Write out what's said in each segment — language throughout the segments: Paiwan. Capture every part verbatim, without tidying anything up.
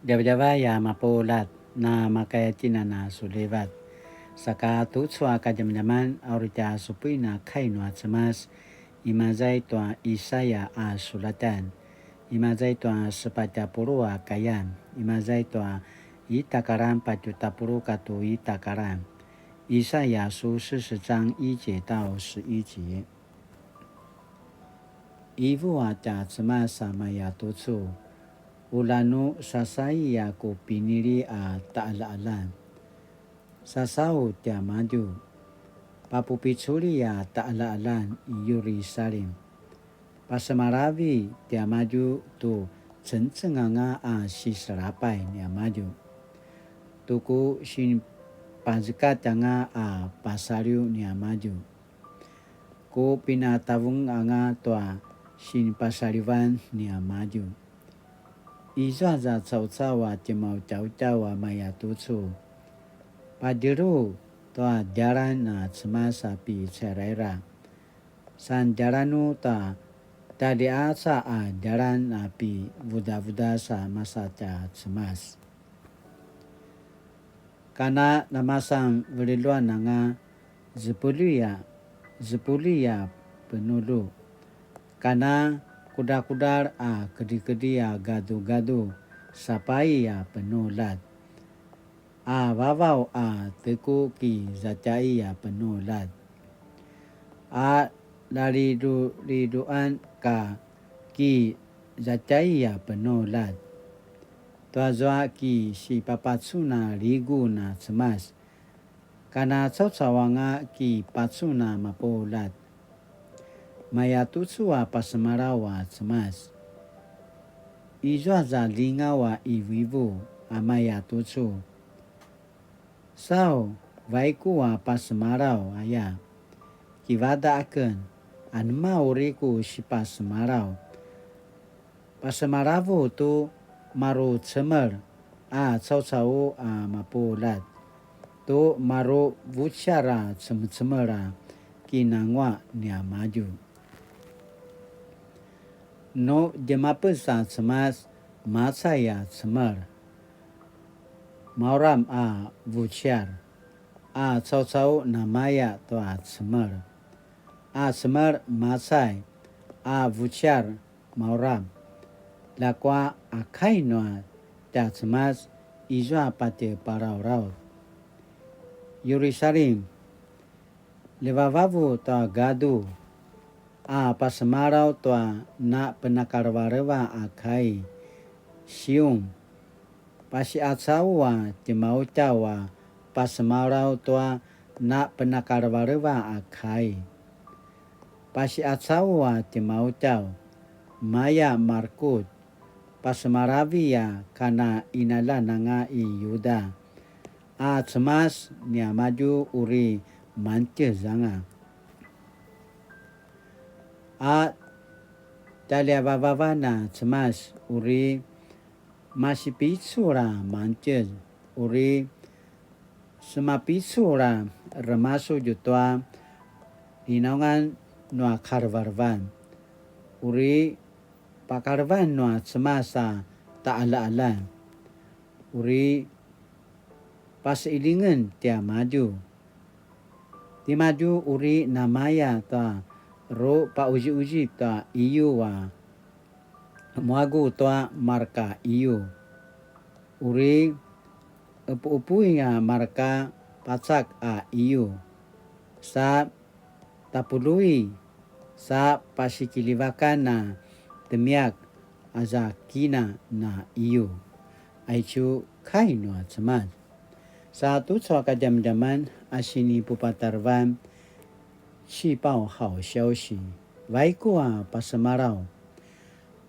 Djavadjavay a mapuljat, na makaya tjinana sulivat. Saka tucu a kadjamadjaman a uri tja supuin a kai nua Cemas, imaza i tua Isaya a sulatan, imaza i tua sepatj a puluq a kayan, imaza i tua ita karan patju tapuluq katua ita karan. 以赛亚书四十章一节到十一节。 Ivu a tja Cemas a maya tucu, ulja nu sasai a ku pinili a taqaljaqaljan. Sasau tiamadju, papupiculi a taqaljaqaljan i Yerusalim. Pasemalavi tiamadju tu cengceng anga a siselapay niamadju, tu ku sinipazekatj anga a pasaliw niamadju, ku pinatavung anga tua sinipasalivan niamadju. Izua za caucau a tjemautjautjau a maya tucu, padjelu tua djalan a Cemas a pi Ceraira, san djalanu ta taliaca a djalan a pi vudavudas a masa tja Cemas. Kana namasan veliluan anga zepeljuy a, zepeljuy a penulu. Kana kudrakudral a kedrikedri a gadugadu sapai a penuljat. A vavaw a teku ki zatjai a penuljat. A laliduliduan ka ki zatjai a penuljat. Tuazua ki sipapacun a ligu na Cemas, kana caucau anga ki pacun a mapuljat. Maya tucu a pasemalaw a Cemas. Izua za lingaw a ivuivu a maya tucu. Sau, vaiku a pasemalaw aya. Kivada aken, anema uri ku sipasemalaw? Pasemalavu tu maru cemel a caucau a mapuljat, tu maru vuciar a cemecemel a kinanguaq niamadju. Nu djemapes a Cemas, macay a cemel, mauram a vuciar, a caucau namaya tua cemel, a cemel macay, a vuciar mauram. Ljakua a kai nua tja Cemas izua patje palalaut. Yerusalim, ljevavavu tua gadu, a pasemalaw tua na penakalevaleva a kai. Siun, pasiqacaw a tjemautjaw a pasemalaw tua na penakalevaleva a kai. Pasiqacaw a tjemautjaw, maya marekutj, pasemalavi a kana qinaljan anga i Yuda, a Cemas niamadju uri mangtjez anga. A tjaljavavavan a Cemas uri masipicul a mangtjez, uri semapicul a remasudj tua linaungan nua kalevelevan, uri pakalevan nua Cemas a taqaljaqaljan, uri paseqeljingen tiamadju. Timadju uri namaya tua ru pauziuzip tua iyu a muagu tua marka iyu. Uri epuepui a marka pacak a iyu, sa tapului, sa pasikiljivakan a temiak aza kina na iyu. Aicu kai nua Cemas. Sa tucu a kadjamadjaman a sinipupatarevan, 气爆好消息, vaiku a pasemalaw.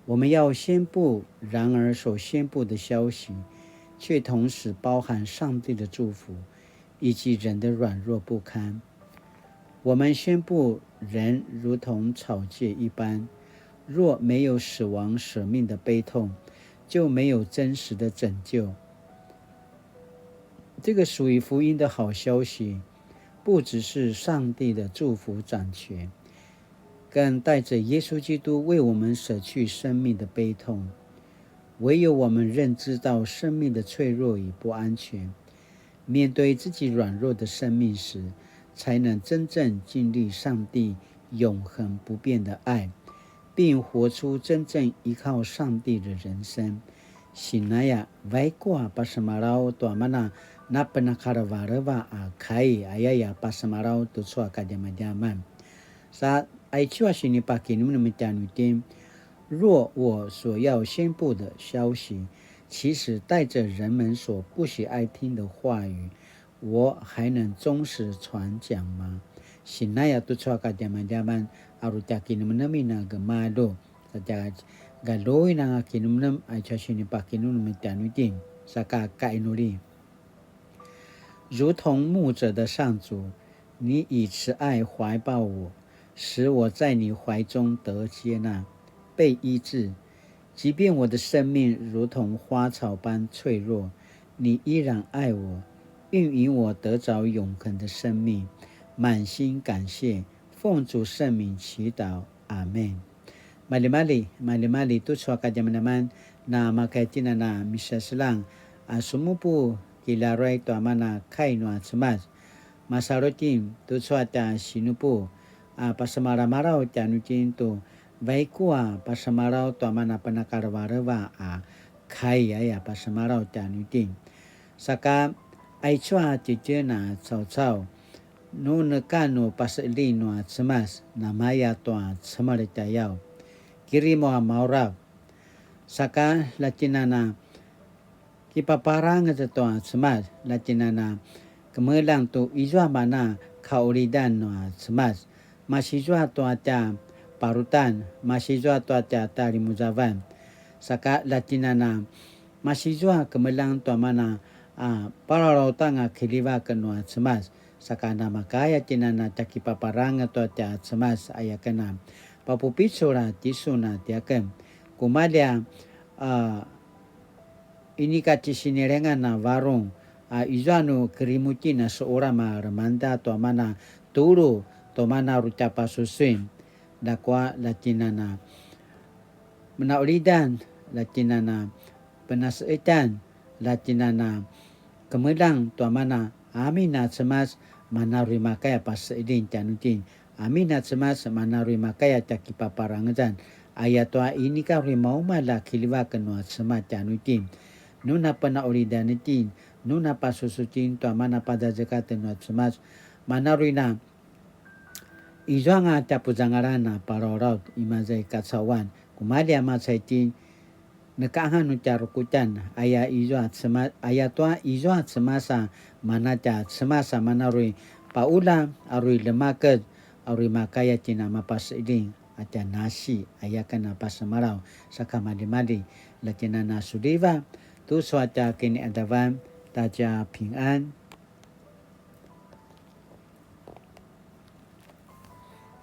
我们要宣布，然而所宣布的消息，却同时包含上帝的祝福以及人的软弱不堪。我们宣布，人如同草芥一般，若没有死亡舍命的悲痛，就没有真实的拯救。这个属于福音的好消息，不只是上帝的祝福掌权，更带着耶稣基督为我们舍去生命的悲痛。唯有我们认知到生命的脆弱与不安全，面对自己软弱的生命时，才能真正经历上帝永恒不变的爱，并活出真正依靠上帝的人生。Sinaya, vaiku a pasemalaw tua mana napenakalevaleva a kai, ayaya pasemalaw tucu a kadjamadjaman. Sa aicu a sinipakinemnem tjanuitjen, 若我所要宣布的消息，其实带着人们所不喜爱听的话语，我还能忠实传讲吗？Sinaya tucu a kadjamadjaman, aru tja kinemnemin a gemalju, sa tja galjuin anga kinemnem, aicu a sinipakinemnem tjanuitjen, saka kainuli. 如同牧者的上主，你以慈爱怀抱我，使我在你怀中得接纳、被医治。即便我的生命如同花草般脆弱，你依然爱我，应允我得着永恒的生命。满心感谢，奉主圣名祈祷，阿们。Malimali, malimali tucu a kadjamadjaman, na makaitjinana misaselang a sumupu kilaruay tua mana kai nua Cemas. Masalu itjen tucu a tja sinupu a pasemalamalaw tjanuitjen tu vaiku a pasemalaw tua mana penakalevaleva a kai aya pasemalaw tjanuitjen. Saka aicu a tjitjen a caucau, nu neka nu paseqeljing nua Cemas, namaya tua cemel tjayaw. Kirimu a maurav. Saka lja tjinana kipaparangez tua Cemas, lja tjinana kemeljang tu izua mana kaulidan nua Cemas. Masizua tua tja parutan, masizua tua tja talimuzavan. Saka lja tjinana masizua kemeljang tua mana a palalautanga kiljivak nua Cemas. Saka namakaya tjinana tja kipaparangez tua tja Cemas aya ken a papupicul a tisun a tiaken. Kumalja a inika tjisinilengan a varung, a izua nu kirimu itjen a suqelam a lemangeda tua mana tulu, tua mana uri tja pasusuin. Ljakua lja tjinana menaulidan, lja tjinana penaseqetjan, lja tjinana kemeljang tua mana amin a Cemas, mana uri makaya paseqeljing tjanuitjen. Amin a Cemas, mana uri makaya tja kipaparangezan. Ayatua inika uri maumalj a kiljivak nua Cemas tjanuitjen. Nu napenaulidan itjen, nu napasusu itjen tua mana pazazekatj nua Cemas, mana uri na izuanga tja puzangalan a palalaut, imaza i kacauan, kumalja macay itjen, neka anga nu tja rukutjan, aya izua Cema-, ayatua izua Cemas a mana tja Cemas a mana uri paula, a uri lemakez, a uri makaya itjen a mapaseqeljing, a tja nasi, aya ken a pasemalaw, saka malimali, lja tjinana suliva, tucu a tja kiniqadavan, ta tja pingan,